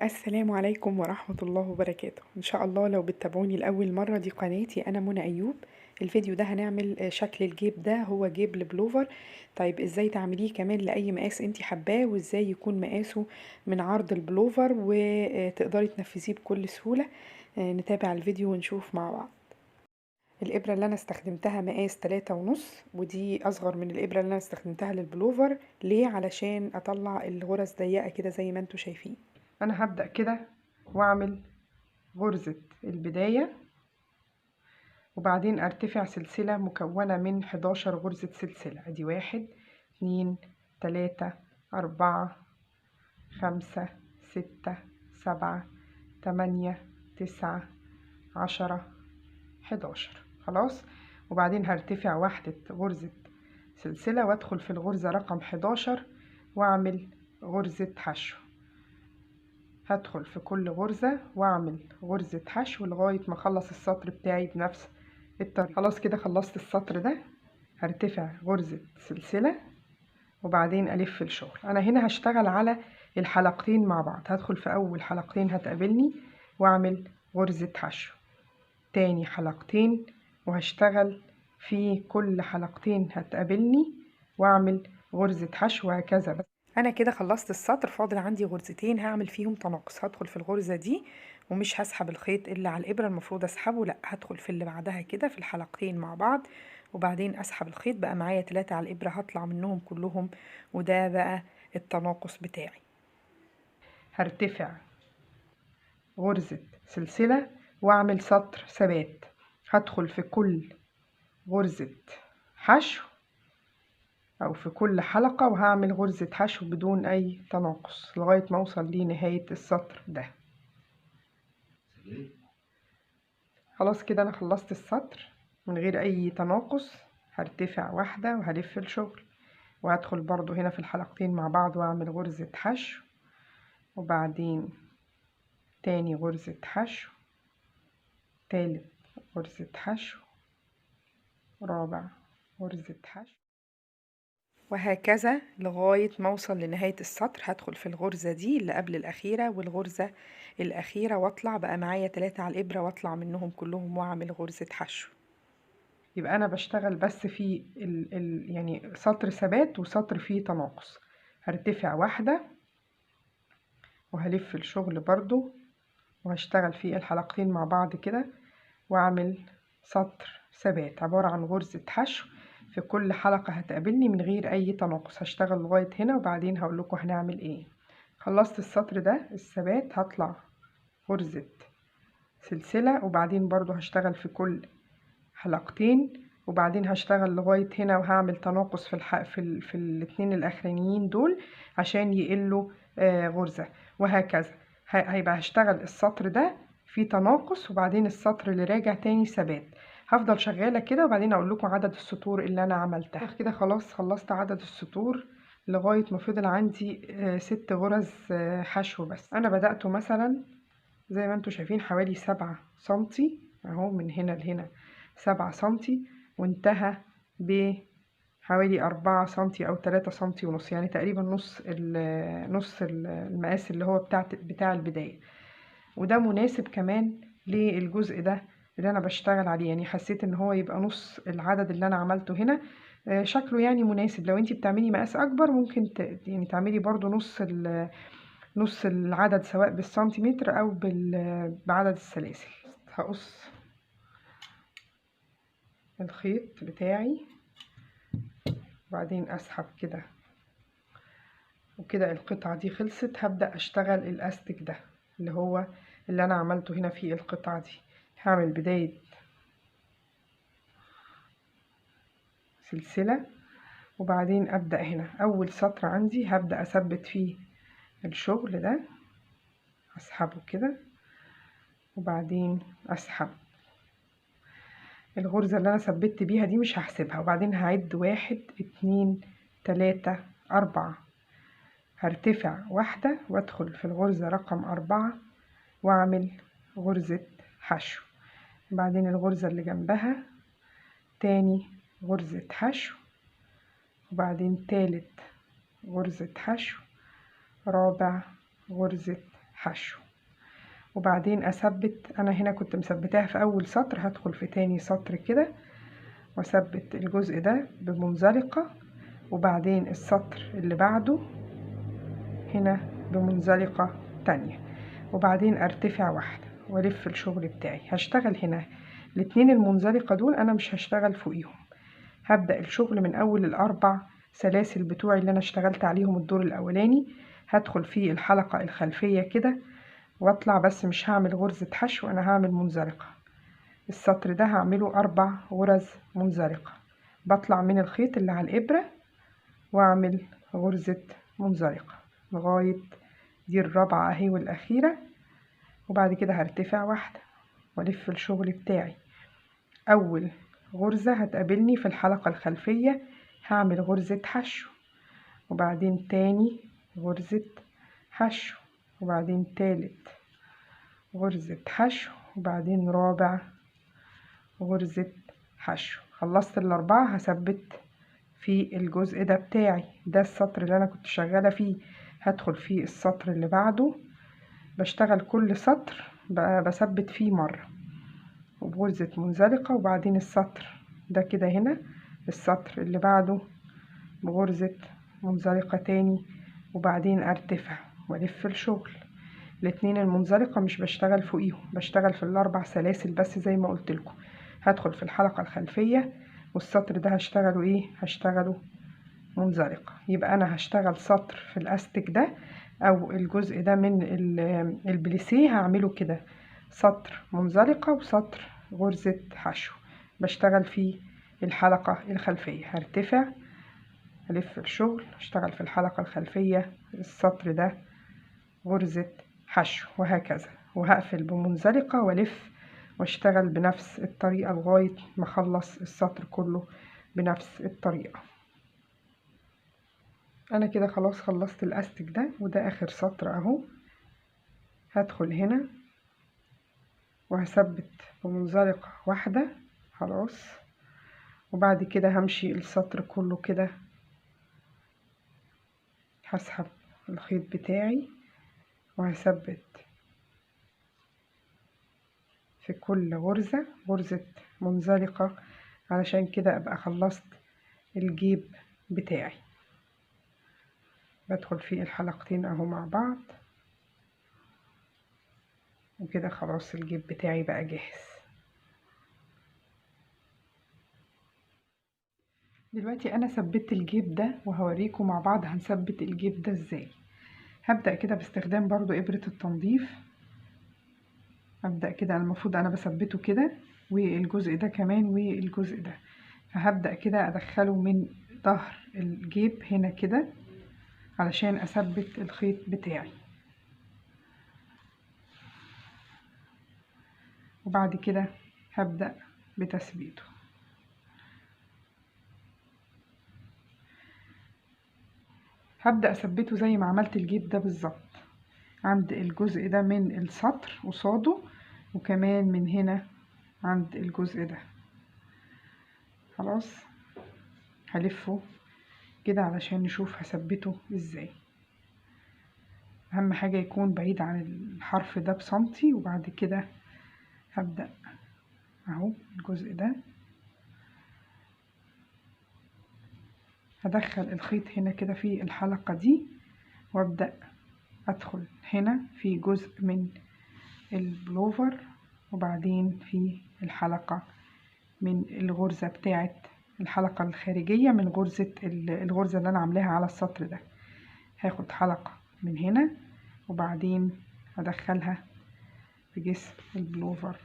السلام عليكم ورحمة الله وبركاته. إن شاء الله لو بتتابعوني لأول مرة، دي قناتي، أنا منى أيوب. الفيديو ده هنعمل شكل الجيب ده، هو جيب البلوفر. طيب إزاي تعمليه كمان لأي مقاس انتي حباه، وإزاي يكون مقاسه من عرض البلوفر وتقدري تنفذيه بكل سهولة. نتابع الفيديو ونشوف مع بعض. الإبرة اللي أنا استخدمتها مقاس 3.5، ودي أصغر من الإبرة اللي أنا استخدمتها للبلوفر. ليه؟ علشان أطلع الغرز ضيقة كده زي ما انتوا شايفين. أنا هبدأ كده وأعمل غرزة البداية، وبعدين أرتفع سلسلة مكونة من 11 غرزة سلسلة. أدي 1 2 3 4 5 6 7 8 9 10 11. خلاص. وبعدين هرتفع واحدة غرزة سلسلة وادخل في الغرزة رقم 11 واعمل غرزة حشو. هدخل في كل غرزة واعمل غرزة حشو لغاية ما اخلص السطر بتاعي بنفس الطريقة. خلاص كده خلصت السطر ده. هرتفع غرزة سلسلة وبعدين الف الشغل. انا هنا هشتغل على الحلقتين مع بعض. هدخل في اول حلقتين هتقابلني واعمل غرزة حشو، تاني حلقتين، وهشتغل في كل حلقتين هتقابلني واعمل غرزة حشو، وهكذا. بس انا كده خلصت السطر، فاضل عندي غرزتين هعمل فيهم تناقص. هدخل في الغرزة دي ومش هسحب الخيط اللي على الابرة المفروض اسحبه، لا هدخل في اللي بعدها كده في الحلقتين مع بعض، وبعدين اسحب الخيط. بقى معايا 3 على الابرة، هطلع منهم كلهم، وده بقى التناقص بتاعي. هرتفع غرزة سلسلة واعمل سطر ثبات. هدخل في كل غرزة حشو او في كل حلقة وهعمل غرزة حشو بدون اي تناقص لغاية ما اوصل لنهاية السطر ده. خلاص كده انا خلصت السطر من غير اي تناقص. هرتفع واحدة وهلف الشغل، وهدخل برضو هنا في الحلقتين مع بعض واعمل غرزة حشو، وبعدين تاني غرزة حشو، تالت غرزة حشو، رابع غرزة حشو، وهكذا لغاية ما اوصل لنهاية السطر. هدخل في الغرزة دي اللي قبل الأخيرة والغرزة الأخيرة واطلع. بقى معايا 3 على الإبرة واطلع منهم كلهم واعمل غرزة حشو. يبقى أنا بشتغل بس في يعني سطر ثبات وسطر فيه تناقص. هرتفع واحدة وهلف الشغل برضو وهشتغل في الحلقتين مع بعض كده واعمل سطر ثبات عبارة عن غرزة حشو في كل حلقة هتقابلني من غير اي تناقص. هشتغل لغاية هنا وبعدين هقول لكم هنعمل ايه. خلصت السطر ده الثبات، هطلع غرزة سلسلة وبعدين برضو هشتغل في كل حلقتين، وبعدين هشتغل لغاية هنا وهعمل تناقص في الاتنين الاخرانيين دول عشان يقلوا غرزة، وهكذا. هيبقى هشتغل السطر ده في تناقص وبعدين السطر اللي راجع تاني ثبات. هفضل شغالة كده وبعدين اقول لكم عدد السطور اللي انا عملتها. كده خلاص خلصت عدد السطور لغاية ما فضل عندي 6 غرز حشو بس. انا بدأته مثلا زي ما انتم شايفين حوالي 7 سنتي اهو، من هنا لهنا 7 سنتي، وانتهى بحوالي 4 سنتي او 3 سنتي ونص، يعني تقريبا نص المقاس اللي هو بتاع البداية. وده مناسب كمان للجزء ده اللي انا بشتغل عليه، يعني حسيت ان هو يبقى نص العدد اللي انا عملته هنا، شكله يعني مناسب. لو انتي بتعملي مقاس اكبر ممكن يعني تعملي برضو نص العدد سواء بالسنتيمتر او بعدد السلاسل. هقص الخيط بتاعي وبعدين اسحب كده، وكده القطعة دي خلصت. هبدأ اشتغل الاستك ده اللي هو اللي انا عملته هنا في القطعة دي. هعمل بداية سلسلة وبعدين ابدأ هنا اول سطر عندي هبدأ اثبت فيه الشغل ده، اسحبه كده وبعدين اسحب الغرزة اللي انا ثبت بيها دي مش هحسبها، وبعدين هعد 1 2 3 4، هرتفع واحدة وادخل في الغرزة رقم 4 واعمل غرزة حشو، بعدين الغرزة اللي جنبها تاني غرزة حشو، وبعدين تالت غرزة حشو، رابع غرزة حشو. وبعدين اثبت، انا هنا كنت مثبتاها في اول سطر، هدخل في تاني سطر كده واثبت الجزء ده بمنزلقة، وبعدين السطر اللي بعده هنا بمنزلقة تانية، وبعدين ارتفع واحدة والف الشغل بتاعي. هشتغل هنا الاتنين المنزلقة دول انا مش هشتغل فوقيهم، هبدأ الشغل من اول الاربع سلاسل بتوعي اللي انا اشتغلت عليهم الدور الاولاني. هدخل في الحلقة الخلفية كده واطلع، بس مش هعمل غرزة حشو، انا هعمل منزلقة. السطر ده هعمله 4 غرز منزلقة، بطلع من الخيط اللي على الابرة واعمل غرزة منزلقة لغاية دي الرابعة اهي والاخيرة، وبعد كده هرتفع واحدة والف الشغل بتاعي. اول غرزة هتقابلني في الحلقة الخلفية هعمل غرزة حشو، وبعدين تاني غرزة حشو، وبعدين تالت غرزة حشو، وبعدين رابع غرزة حشو. خلصت الاربعة، هثبت في الجزء ده بتاعي، ده السطر اللي انا كنت شغالة فيه. هدخل في السطر اللي بعده، بشتغل كل سطر بثبت فيه مرة وبغرزة منزلقة، وبعدين السطر ده كده هنا السطر اللي بعده بغرزة منزلقة تاني، وبعدين ارتفع والف الشغل. الاتنين المنزلقة مش بشتغل فوقيهم، بشتغل في الاربع سلاسل بس زي ما قلت لكم. هدخل في الحلقة الخلفية والسطر ده هشتغله ايه؟ هشتغله منزلقة. يبقى انا هشتغل سطر في الاستك ده او الجزء ده من البليسيه، هعمله كده سطر منزلقة وسطر غرزة حشو، بشتغل في الحلقة الخلفية. هرتفع الف الشغل، اشتغل في الحلقة الخلفية السطر ده غرزة حشو، وهكذا. وهقفل بمنزلقة والف واشتغل بنفس الطريقة لغاية ما اخلص السطر كله بنفس الطريقة. انا كده خلاص خلصت الاستك ده، وده اخر سطر اهو. هدخل هنا وهثبت بمنزلقة واحدة خلاص، وبعد كده همشي السطر كله كده، هسحب الخيط بتاعي وهثبت في كل غرزة غرزة منزلقة، علشان كده ابقى خلصت الجيب بتاعي. بدخل في الحلقتين اهو مع بعض، وكده خلاص الجيب بتاعي بقى جاهز. دلوقتي انا ثبت الجيب ده وهوريكم مع بعض هنثبت الجيب ده ازاي. هبدأ كده باستخدام برضو ابرة التنظيف. هبدأ كده، المفروض انا بثبته كده والجزء ده كمان والجزء ده، فهبدأ كده ادخله من ظهر الجيب هنا كده علشان اثبت الخيط بتاعي، وبعد كده هبدأ بتثبيته. هبدأ اثبته زي ما عملت الجيب ده بالظبط، عند الجزء ده من السطر قصاده، وكمان من هنا عند الجزء ده. خلاص هلفه كده علشان نشوف هثبته ازاي. اهم حاجة يكون بعيد عن الحرف ده بسنتي. وبعد كده هبدأ اهو الجزء ده، هدخل الخيط هنا كده في الحلقة دي، وابدأ ادخل هنا في جزء من البلوفر، وبعدين في الحلقة من الغرزة بتاعت الحلقة الخارجية من غرزة الغرزة اللي انا عاملاها على السطر ده. هاخد حلقة من هنا وبعدين هدخلها في جسم البلوفر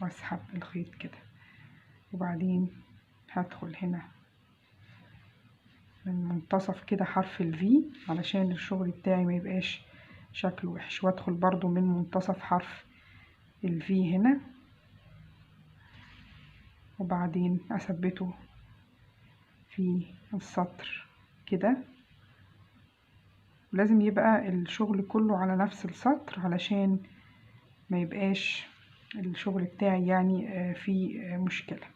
واسحب الخيط كده، وبعدين هدخل هنا من منتصف كده حرف الفي علشان الشغل بتاعي ما يبقاش شكله وحش، وادخل برضو من منتصف حرف الفي هنا، وبعدين اثبته في السطر كده. لازم يبقى الشغل كله على نفس السطر علشان ما يبقاش الشغل بتاعي يعني في مشكلة.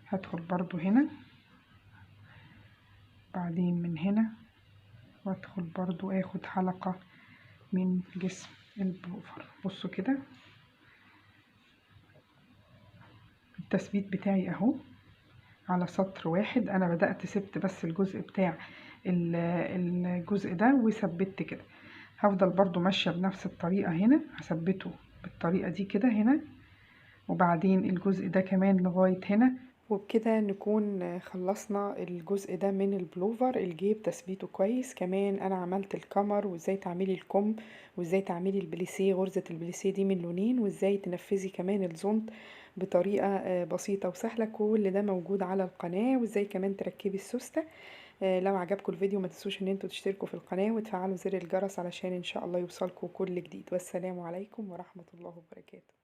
هدخل برضو هنا بعدين من هنا، وادخل برضو اخد حلقة من جسم البلوفر. بصوا كده التثبيت بتاعي اهو على سطر واحد. انا بدأت سبت بس الجزء بتاع الجزء ده وثبت كده. هفضل برضو ماشية بنفس الطريقة هنا، هثبته بالطريقة دي كده هنا، وبعدين الجزء ده كمان لغاية هنا. وبكده نكون خلصنا الجزء ده من البلوفر. الجيب تثبيته كويس، كمان انا عملت الكمر وازاي تعملي الكم وازاي تعملي البليسيه، غرزة البليسيه دي من لونين، وازاي تنفذي كمان الزونت بطريقة بسيطة وسهلة. كل ده موجود على القناة، وازاي كمان تركبي السوستة. لو عجبكم الفيديو ما تنسوش ان انتوا تشتركوا في القناة وتفعلوا زر الجرس علشان ان شاء الله يوصلكم كل جديد. والسلام عليكم ورحمة الله وبركاته.